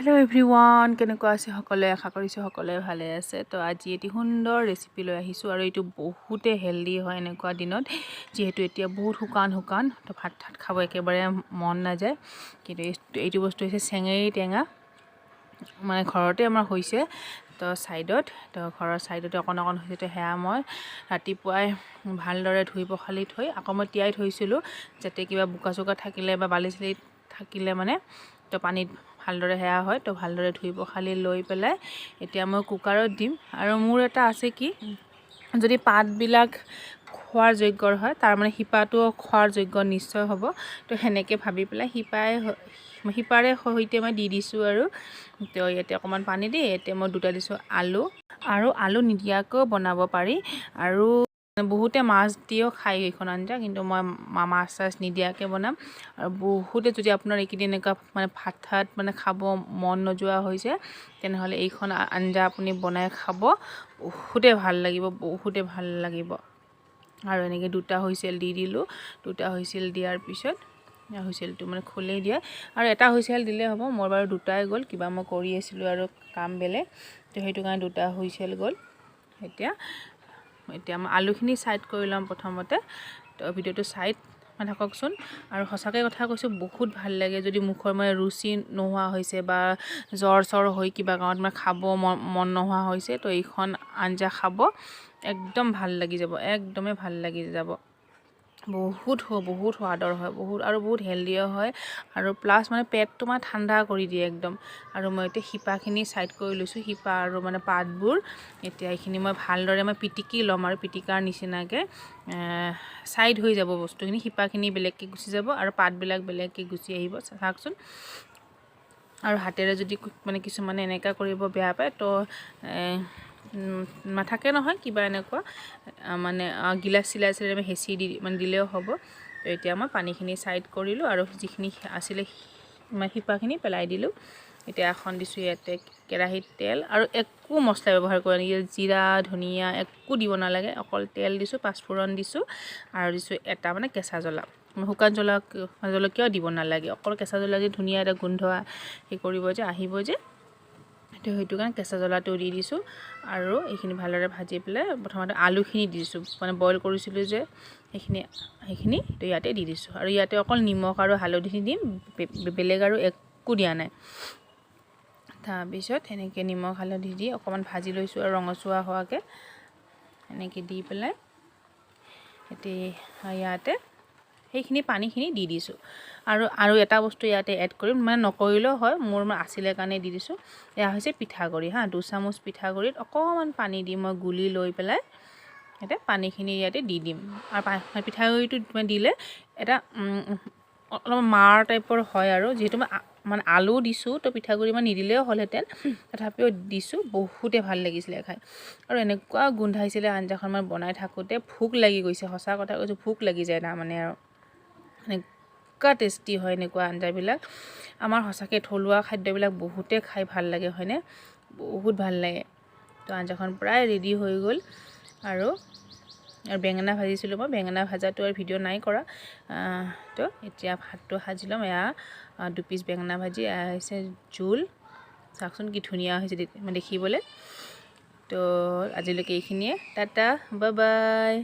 Hello' everyone, কেনেকুৱা আছে সকলোৱে? আশা কৰিছোঁ সকলোৱে ভালে আছে। তো আজি এটি সুন্দৰ ৰেচিপি লৈ আহিছোঁ আৰু এইটো বহুতে হেল্ডি হয়। এনেকুৱা দিনত যিহেতু এতিয়া বহুত শুকান শুকান, তো ভাত ভাত খাব একেবাৰে মন নাযায়। কিন্তু এইটো বস্তু হৈছে চেঙেৰী টেঙা, মানে ঘৰতে আমাৰ হৈছে। তো ছাইডত, তো ঘৰৰ ছাইডতে অকণ অকণ হৈছে। তো সেয়া মই ৰাতিপুৱাই ভালদৰে ধুই পখালি থৈ আকৌ মই তিয়াই থৈছিলোঁ, যাতে কিবা বোকা চোকা থাকিলে বা বালি চালি থাকিলে মানে তো পানীত ভালদৰে সেয়া হয়। তো ভালদৰে ধুই পখালি লৈ পেলাই এতিয়া মই কুকাৰত দিম। আৰু মোৰ এটা আছে কি, যদি পাতবিলাক খোৱাৰ যোগ্য হয়, তাৰ মানে শিপাটোও খোৱাৰ যোগ্য নিশ্চয় হ'ব। তো সেনেকৈ ভাবি পেলাই শিপাৰে সৈতে মই দি দিছোঁ। আৰু তো ইয়াতে অকণমান পানী দি ইয়াতে মই দুটা দিছোঁ আলু। আৰু আলু নিদিয়াকৈও বনাব পাৰি আৰু বহুতে মাছ দিও খায় এইখন আঞ্জা, কিন্তু মই মাছ চাছ নিদিয়াকৈ বনাম। আৰু বহুতে যদি আপোনাৰ এইকেইদিন এনেকুৱা মানে ভাত চাত মানে খাব মন নোযোৱা হৈছে, তেনেহ'লে এইখন আঞ্জা আপুনি বনাই খাব, বহুতে ভাল লাগিব, বহুতে ভাল লাগিব। আৰু এনেকৈ দুটা হুইচেল দি দিলোঁ। দুটা হুইচেল দিয়াৰ পিছত হুইচেলটো মানে খুলি দিয়ে আৰু এটা হুইচেল দিলে হ'ব। মোৰ বাৰু দুটাই গ'ল, কিবা মই কৰি আছিলোঁ আৰু কাম বেলেগ, তো সেইটো কাৰণে দুটা হুইচেল গ'ল। এতিয়া এতিয়া মই আলুখিনি ছাইড কৰি ল'ম প্ৰথমতে। তো ভিডিঅ'টো চাই থাককচোন। আৰু সঁচাকৈ কথা কৈছোঁ, বহুত ভাল লাগে। যদি মুখৰ মানে ৰুচি নোহোৱা হৈছে বা জ্বৰ চৰ হৈ কিবা কাৰণত মানে খাব মন নোহোৱা হৈছে, তো এইখন আঞ্জা খাব, একদম ভাল লাগি যাব, একদমেই ভাল লাগি যাব। বহুত বহুত সোৱাদৰ হয়, বহুত আৰু বহুত হেল্ডিও হয় আৰু প্লাছ মানে পেটটো মানে ঠাণ্ডা কৰি দিয়ে একদম। আৰু মই এতিয়া শিপাখিনি ছাইড কৰি লৈছোঁ, শিপা আৰু মানে পাতবোৰ। এতিয়া এইখিনি মই ভালদৰে মই পিটিকি ল'ম আৰু পিটিকাৰ নিচিনাকৈ ছাইড হৈ যাব বস্তুখিনি। শিপাখিনি বেলেগকৈ গুচি যাব আৰু পাতবিলাক বেলেগকৈ গুচি আহিব, চাওকচোন। আৰু হাতেৰে যদি মানে কিছুমানে এনেকুৱা কৰিব বেয়া পায়, তো নাথাকে নহয় কিবা এনেকুৱা মানে গিলাচ চিলাচ হেঁচি দি মানে দিলেও হ'ব। তো এতিয়া মই পানীখিনি ছাইড কৰিলোঁ আৰু যিখিনি আছিলে মানে শিপাখিনি পেলাই দিলোঁ। এতিয়া এখন দিছোঁ ইয়াতে কেৰাহীত তেল আৰু একো মছলা ব্যৱহাৰ কৰা নাই, জিৰা ধনিয়া একো দিব নালাগে। অকল তেল দিছোঁ, পাঁচফোৰণ দিছোঁ আৰু দিছোঁ এটা মানে কেঁচা জলা। শুকান জলা জলকীয়াও দিব নালাগে, অকল কেঁচা জলা দি ধুনীয়া এটা গোন্ধ সেই কৰিব যে আহিব যে, তো সেইটো কাৰণে কেঁচা জ্বলাটো দি দিছোঁ। আৰু এইখিনি ভালদৰে ভাজি পেলাই প্ৰথমতে আলুখিনি দি দিছোঁ, মানে বইল কৰিছিলোঁ যে সেইখিনি তো ইয়াতে দি দিছোঁ। আৰু ইয়াতে অকল নিমখ আৰু হালধি দিম, বেলেগ আৰু একো দিয়া নাই। তাৰপিছত সেনেকৈ নিমখ হালধি দি অকণমান ভাজি লৈছোঁ আৰু ৰঙচুৱা হোৱাকৈ এনেকৈ দি পেলাই এতিয়া ইয়াতে সেইখিনি পানীখিনি দি দিছোঁ। আৰু আৰু এটা বস্তু ইয়াতে এড কৰিম, মানে নকৰিলেও হয়, মোৰ মানে আছিলে কাৰণে দি দিছোঁ। এয়া হৈছে পিঠাগুড়ি। হা, 2 চামুচ পিঠাগুড়িত অকণমান পানী দি মই গুলি লৈ পেলাই ইয়াতে পানীখিনি ইয়াতে দি দিম। আৰু পিঠাগুড়িটো মানে দিলে এটা অলপ মাৰ টাইপৰ হয়। আৰু যিহেতু মই মানে আলু দিছোঁ, তো পিঠাগুড়ি মই নিদিলেও হ'লহেঁতেন, তথাপিও দিছোঁ। বহুতে ভাল লাগিছিলে খাই আৰু এনেকুৱা গোন্ধাইছিলে আঞ্জাখন মই বনাই থাকোঁতে, ভোক লাগি গৈছে। সঁচা কথা কৈছোঁ, ভোক লাগি যায় তাৰমানে। আৰু এনেকুৱা টেষ্টি হয় এনেকুৱা আঞ্জাবিলাক। আমাৰ সঁচাকৈ থলুৱা খাদ্যবিলাক বহুতে খাই ভাল লাগে, হয়নে? বহুত ভাল লাগে। তো আঞ্জাখন প্ৰায় ৰেডি হৈ গ'ল। আৰু আৰু বেঙেনা ভাজিছিলোঁ মই, বেঙেনা ভাজাটো আৰু ভিডিঅ' নাই কৰা। তো এতিয়া ভাতটো সাজি ল'ম। এয়া দুপিচ বেঙেনা ভাজি, এয়া হৈছে জোল। চাওকচোন কি ধুনীয়া হৈছে দেখিবলৈ। তো আজিলৈকে এইখিনিয়ে, টাটা, বাই বাই।